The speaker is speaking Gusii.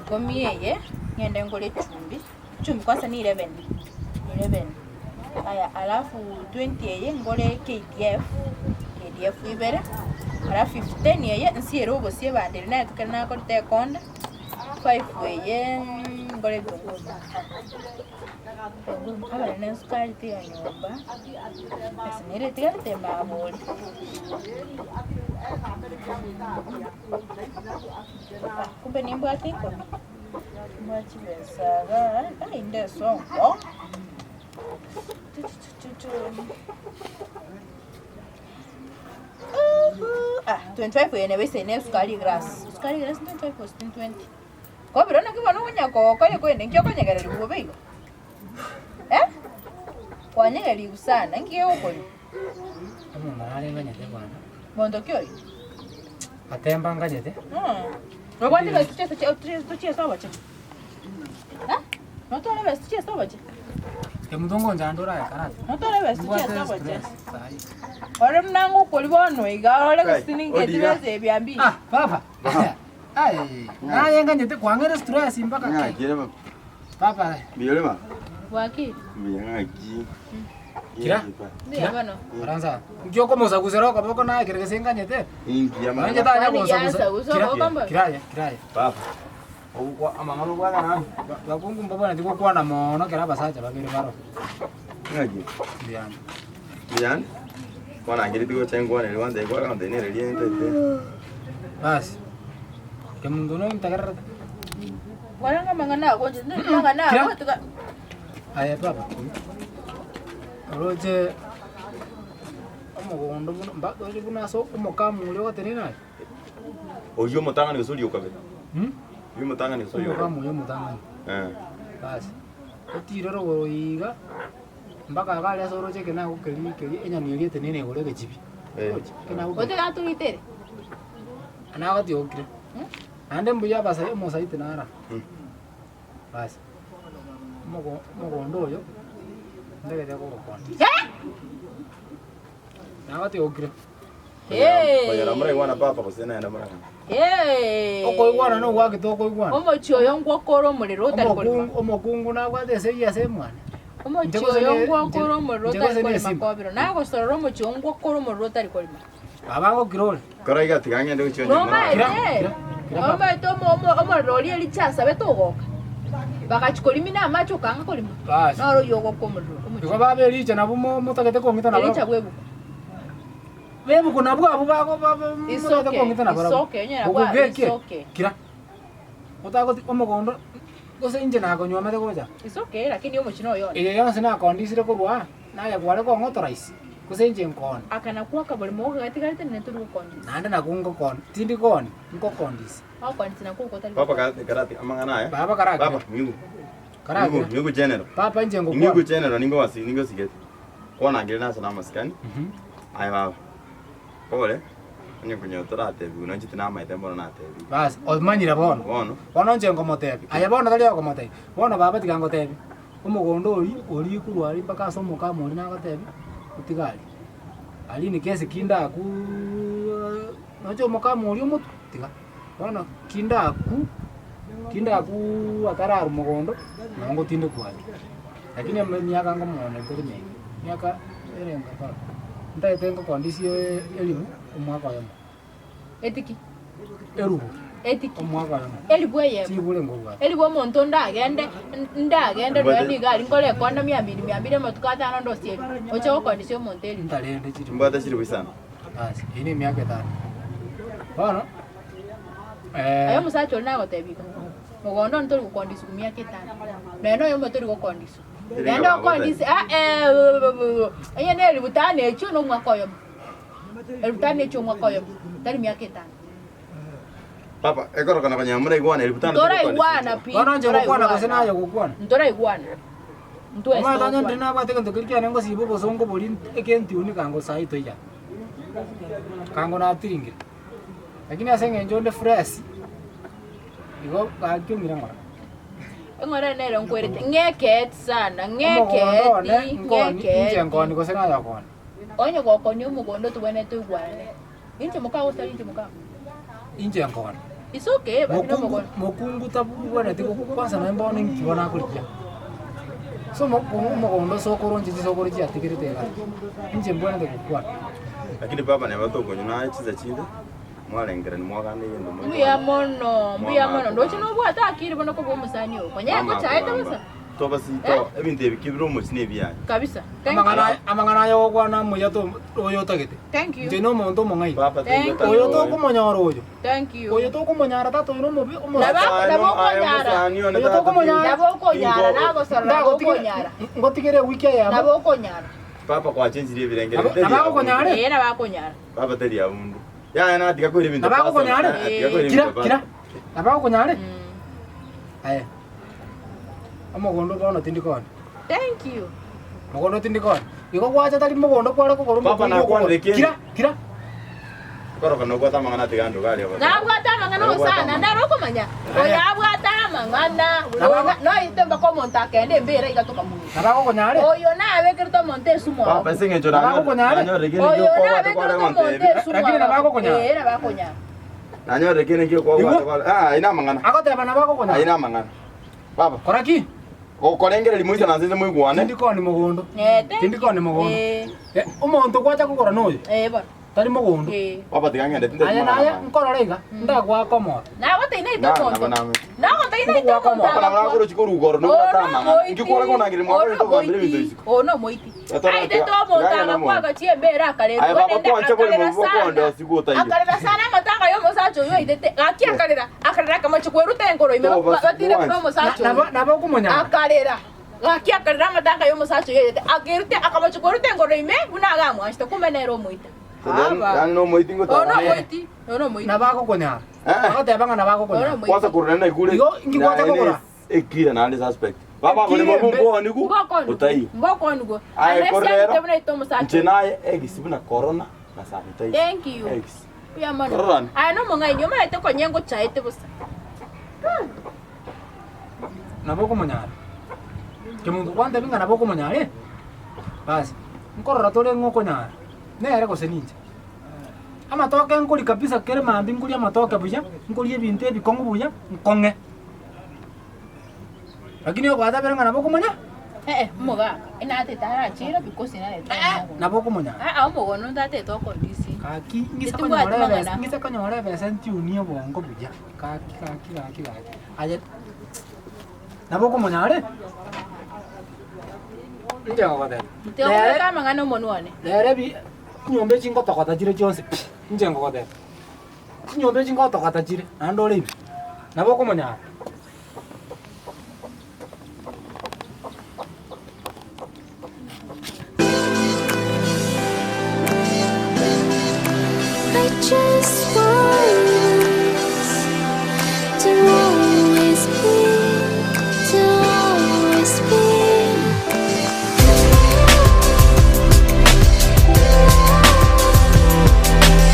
Ikomi eye, ng'ende ngore echumbi, echumbi kwanza ni 11, 11. Aya alafu 20 eye ngore KDF, KDF ibere, alafu 15 eye nsiere obosie ebando eria naye ekero nakorete ekonda, 5 eye ngore ebitunguu. Abare na esukari tiga nyomba, ase nere etigarete mabori. Kumbe nimbwate ikomi, mbwate chibesa igaa, ai inde esongo, ah 25 eye nabo ase na esukari eglass, esukari eglass 25 gose 20. Kobiro naki bono okonya kogokoria korende inki okonyegererigwa bobe igo? Eh? Kwanyegerigwe sana, inki gegokoria? Omomura are nganyete bwana. Monto ki oyo? Atemba nganyete. Mm. Obwate besa chiesa chi- tochiesa oboche. Eh? Notware besa tochiesa oboche. Kemuto ngonchande orae karate. Notware besa Mbwate tochiesa oboche. stress sahi. Ore buna ngokori bono iga ore Kai, gose ningeti odiga. besa ebiambi. Ah, baba. Ai, naye nganyete kwang'era stress mpaka ki. Ng'aki ere baba. Baba. Mbuya ore baba? Bwakire. Mbuya ng'aki. Kira. Mbuya bono. Oransa. Nki okomosagusera okoboko naye kere gese nganyete? Inki amang'ana? Nonye tanya Kwani gosagusa. yasagusa Kira, okoboko mbobe? Kiraye, kiraye. Baba. Ogokwa amang'ana obwate nani? Ba- Bakungu mbabwaneti gokwana mono kera abasacha babere baro. Ng'aki? Mbuya. Mbuya ande? Bono angereti gocha inkwanere kwanza igo agontenereria ntete. Basi. Kemunto nontegererete. Kwarenge amang'ana ago inche tindi amang'ana Kira. ago tiga Aye baba, oroche omogondo buna mba oroche buna ase omokamu oria ogotenena aye? Oyio omotang'ani gose oria okabere? Hmm? Oyio omotang'ani gose oria Omokamu okabere? oria omotang'ani. Eh. Basi, otire rogoro iga, mpaka iga aria ase oroche ekero nagokeria keria enyoni eria etenene igoro egechibi. Eh. Oroche, ekero nagokeria. Otiga atogitere. Nagotiookire. Naende mbuya abasai omosaiti nara. Basi, omogo omogondo oyo, ndagete kogokondisia. Nagotiookire. Konyora moraigwana papa gose naende morang'ana. Okoigwana nogwake tokoigwana. Omochie oyo ngwokore omorero otari korima. Omokungu omokungu nabwate esegi ase emwana. Omochie Inche gose oyo ne- ngwokore inche- omorero inche gose otari ne korima esimba. kobiro. Nagosorora omochie oyo ngwokore omorero otari korima. Baba ngokira ore. Kora iga tiga ng'ende gochia onye Nomaete, Kira, kira, kira baba. nomaete omo- omo- omorero oria Elija asabete ogoka, bagachia korimina amache okanga korima, Basi. noro oyio ogoka omorero omochie. Igo baba Elija nabwo mo- motagete kong'ita Elija nabarabwo. bw'ebuku. Bebuku nabwo abwo bago ba- ba- It's motagete okay, kong'ita it's nabarabwo. okay, onye nabwo Ogogekie. it's okay. Kira. Otagoti omogondo gose inche nakonywomete gocha. It's okay, lakini omochie noyo one. Eye yonsi nakondisire korwa aa, naye kware kong'otora ise, gose inche nkoone. Aka nakwo akaborimo gatigarete nere tori gokondisia. Naende nakwo ngokon, tindi kooni, nkokondisia. Ogokondisia nakwo okwo otari Papa gokondisia. karati amang'ana aya. Baba karakire. Papa, ng'igu. Karakire. Ng'igu, ng'igu general. Papa inche ngokwana. Ng'igu general ningo wasi ningo sigete. Kwana ngire nase namasikani. Mhm. Aye baba. Pole. Onye konya toratebiwa nonye tinamaete mbono natebiwa. Basi, omanyire bono. Bono. Bono inche nkomotebia, aye bono tari okomotebia, bono baba tiga ngotebie, omogondo oria oria korwa aria mpaka ase omokama oria nagotebia, otige aria. Aria in case kindakuuuuaa noche omokama oria omotwe, tiga. Bono kindaku, kindakuuuu atararwa mogondo, nabo ngotindekwa aria. Lakini ime emiaka ngomoona teri menge, emiaka erenga baba, ntagete ngokondisia elibu omwaka oyomo. Etiki. Erubu. Etiki. Omwaka oyomo. Elibu eyemo. Chibure ngobwate. Elibu omonto ndagende, ndagende nonya nigo aria nkore ekonda mia mbiri mia mbiri amatuko atano ndosie elibu. Oche gokondisia omonto elibu. Ntarende chiribu. Mbwate chiribu isano. Basi, eyio na emiaka etano. Bono, Aye eh, omosacha oria nagotebia iga, mogondo one tori gokondisiwa miaka etano, nonya na oyomo tori gokondisiwa. Naende okondisia ah eh onye na elibu tano echio na omwaka oyomo. Elibu tano echio omwaka oyomo, tari miaka etano. Papa, ekorokana konya moraigwana elibu tano Ntoraigwana pi, bono inche ngokwana gose ntoraigwana. naye ogokwana? Ntoraigwana. Ntwesi Omanyete onye ndire togokwana. nabwate egento keria kiane ngosiba obosongo boria ekentiuni kango sayi toiya. Kango natiringire. Lakini ase eng'encho onde fresh, igo gaki ong'ire ng'ora. Eng'ora nere nkwerete, ng'ekeeti sana, Omogondo one ng'ekeeti, nkoni, inche ng'ekeeti. nkoni gose naye okoni. Onye gokonia omogondo tobwenerete toigwanane. Inche mokao gose tari inche mokao? Inche nkoni. It's okay, but Mokungu nomogondo. mokungu tabwenereti kwanza naye bono inki bono akorigia. Ase omokungu omogondo ase okoronche chisokoro chiatigerete iga, inche mbwenerete gokwana. Lakini baba neba tokonywa naye chinsa chinde, mwarengerani mwaganda egento Mbuya moikwane. mono, mbuya Mwamanya mono. Ndoche kogamba. nobwate akiri bono kobua omosani oo. Konya Mwamanya ngochaete kogamba. bosa. Tobasito, ebinto ebi kebire omochie na ebiaye. Kabisa. Thank you. Amang'ana aya amang'ana aya ogokwana muya to oyo otagete. Thank you. Inche na omonto omong'aini. Baba Thank taiyo you. Oyo tokomonyora oyo, Thank you. oyo tokomonyara tata oyo nomobe Naba- omosacha. nabo okonyara. Oyo tokomonyara. Nabo okonyara nagosora nabo okonyara. Ngotigere ewiki eyemo. Nabo okonyara. Papa kwachenchirie ebirengero Nabo- teri nabo abundu. okonyara? Eh nabo akonyara. Papa teri abundu. Yaya natiga koira ebinto Nabo personal. akonyara? Eh, tiga koira Kira, ebinto kira. personal. Nabo okonyare? Mm. Aye. Omogondo bono tindi koonia. Thank you. Mogondo tindi koonia. Igo gwacha tari mogondo kware kogora Papa omokungu nakwanire okogora. kende. Kira, kira. Koroka nobwate amang'ana atiga ndogo aria ogote. Nabwate amang'ana Nabwate osana amang'ana. naro okomanya. Oyo abwate amang'ana. Nabo- Noite mpaka omonto akende embera iga tokamoruta. Nabo akokonyare? Oyo nabekerete omonto esumu Papa abo. ase eng'encho Nabo nanyo- akokonyare? nanyorire kende Oyo giokobwate kware nabekerete omonto gontebia. esumu Lakini nabo abo. akokonyara. Eh, nabo akonyara. Nanyorire kende giokobwate Igo? kware. Ah, aye namang'ana. Agoteba nabo Aye akokonyara. namang'ana. Baba, Kora ki? gokorengereria moisane ase inse moigwane. Tindi koonia mogondo. Eh, thank Tindi you. koonia mogondo. Eh, Eh, omonto gwacha kogora noyo, eh, bono. tari mogondo. Eh. Baba tiga ng'ende tinteti Aye mang'ana naye mange. nkorora iga, ndagoaka omoro. Nagoteina ite Na- omonto. nabo name. Nagoteina ite omonto Baba nabo agakwa. nakorochi korwa igoro nobwate amang'ana. Inki kware konangeria mwakore togambera ebinto isiko. Ono moiti. Etoro Aitete tiga- omonto tiga ng'ende agakwa mwane. agachia embera akarerwa. Aye baba Nende twanche bori akarera mobu bokonde sana. osigo otaiyo. Akarera sana amatanga y'omosacha oyo aitete. Gaki akarera, akarera akamache kweruta enkoro ime Toba batire bwanche. buna omosacha Nabo oyo. nabo okomonyara. Akarera. Gaki akarera amatanga y'omosacha oyo aitete. Akerute akamache kweruta enkoro ime buna agamwanchete kumbe nere omoita. Aba. Yani nomoiti Ono ngotara. moiti. Ono moiti. Nabo akokonyara. Eh. Agoteba ng'a nabo akokonyara. Ono Kwanza korora naigure. Igo, inki gwacha kogora? Ekira naende suspect. Baba bori Ekira mobu embe. mbonigu otaiyo. Mbokonigwa. Aye, Unless korera. yaite buna aite omosacha Inche oyo. naye eggs buna corona na sanitizer. Thank you. Eggs. Mbuya mono. Kororani. Aye nomong'aini omanyete konya ngochaete bosa. Nabo okomonyara. Kemonto gwantebia ng'a nabo okomonyara eh, basi, nkorora tore ng'a okonyara, nere gose ninche. Amatoke nkoria kabisa kere mambia nkoria amatoke buya, nkoria ebinto ebikong'u buya, nkong'e. Lakini ogwatabire ng'a nabo okomanya, Eh, omogaka, enatete arachire because narete omogono. nabo okomonyara. Ah, ah, omogono ntatete okondisi. Gaki ng'ise Tibwati konyora ebesa, mang'ana. ng'ise konyora ebesa ntiunie obongo buya, gaki gaki gaki gaki, aye nabo okomonyara. Inche ngogotebia, Tiga kobeka amang'ana omonwe one. rere bi chinyomba echi ngotogota chire chionsi pi, inche ngogotebia, chinyomba echi ngotogota chire naende ore ime, nabo okomonyara. I just